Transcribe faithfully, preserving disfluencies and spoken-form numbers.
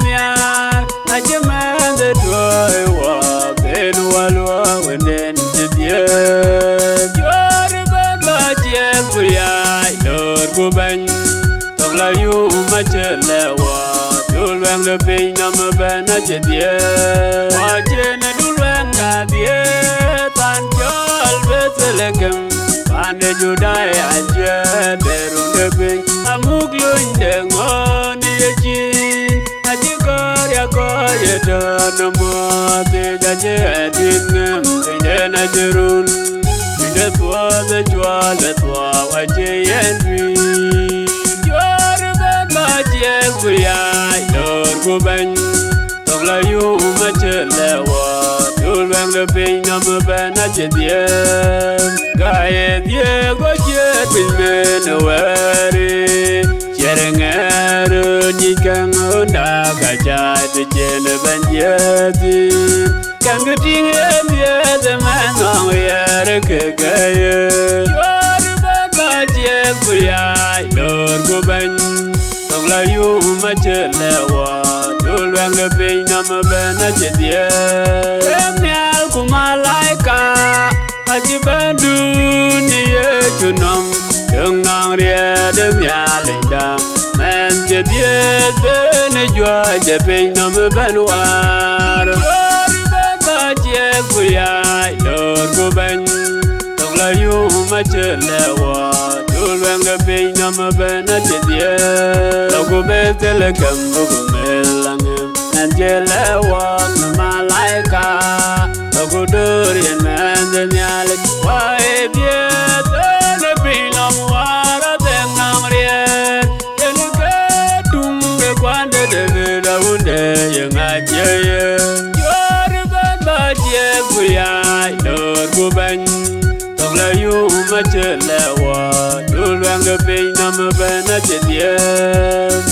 Nhiaar, acï mɛnhde tuɔɔi wɔ, ben wä luɔk wënden cï dhiëëth. Cuɔɔr bɛ̈n bä ciɛth ku riac, lor ku bɛ̈ny. Thok la yum acï lɛ wɔ, dul wɛŋ de piny nɔm ëbɛ̈n acï dhiëëth. Wɔ cïn dul wɛŋ ka dhiëëth, pan cɔl Bethlehem. Pan de Judai acie de run de piny, amuk luny de ŋɔn ye cin. Acï kɔɔr ya kɔɔr ye tɔn muɔth, acï ɛdin ŋem, piny den acï run. Piny de thuɔɔth, cuɔl de thuɔɔu acï yen tui. Cuɔɔr bɛ̈n bä ciɛth ku riac, lor ku bɛ̈ny. Thok la yum acï lɛ wɔ, dul wɛŋ de piny nɔm ëbɛ̈n acï dhiëëth. Ka ye dhiëëth, go ciëët piny men ë wɛ̈ɛ̈ri. Ciɛɛr ŋɛɛr nyic käŋ ɣönda, ka ca të cen ë bɛ̈n jiëëth thïn. Käŋ kë tïŋ ë miëth ë mɛn nɔŋ riɛɛr ke gäi. Cuɔɔr bɛ̈n bä ciɛth ku riac, lor ku bɛ̈ny. Thok la yum acï lɛ wɔ, dul wɛŋ de piny nɔm ëbɛ̈n acï dhiëëth. Rem nhial ku malaika, acï bɛ̈n dun ë Yecu nɔm, döŋ nɔŋ riɛɛt ë Nhialicda, mɛnh cï dhiëëth ben ë juëc ë piny nɔm ëbɛ̈n wäär. Lor bɛ̈n bä ciɛth ku riac, lor ku bɛ̈ny. Thok la yum acï lɛ wɔ, dul wɛŋ de piny nɔm ëbɛ̈n acï dhiëëth. Lɔ ku Bethlehem, ku ku mel aŋëm. Ɛn cï lɛ wɔ në malaika, lɔ ku döör yen mɛnhde Nhialic. Wä ë dhiëëth ënë piny nɔm wäär adheŋ nɔm riɛɛr. Yen ke tuŋ de kuan de David awunde ye ŋac ye ye. Cuɔɔr bɛ̈n bä ciɛth ku riac, lor ku bɛ̈ny. Thok la yum acï lɛ wɔ, dul wɛŋ de piny nɔm ëbɛ̈n acï dhiëëth.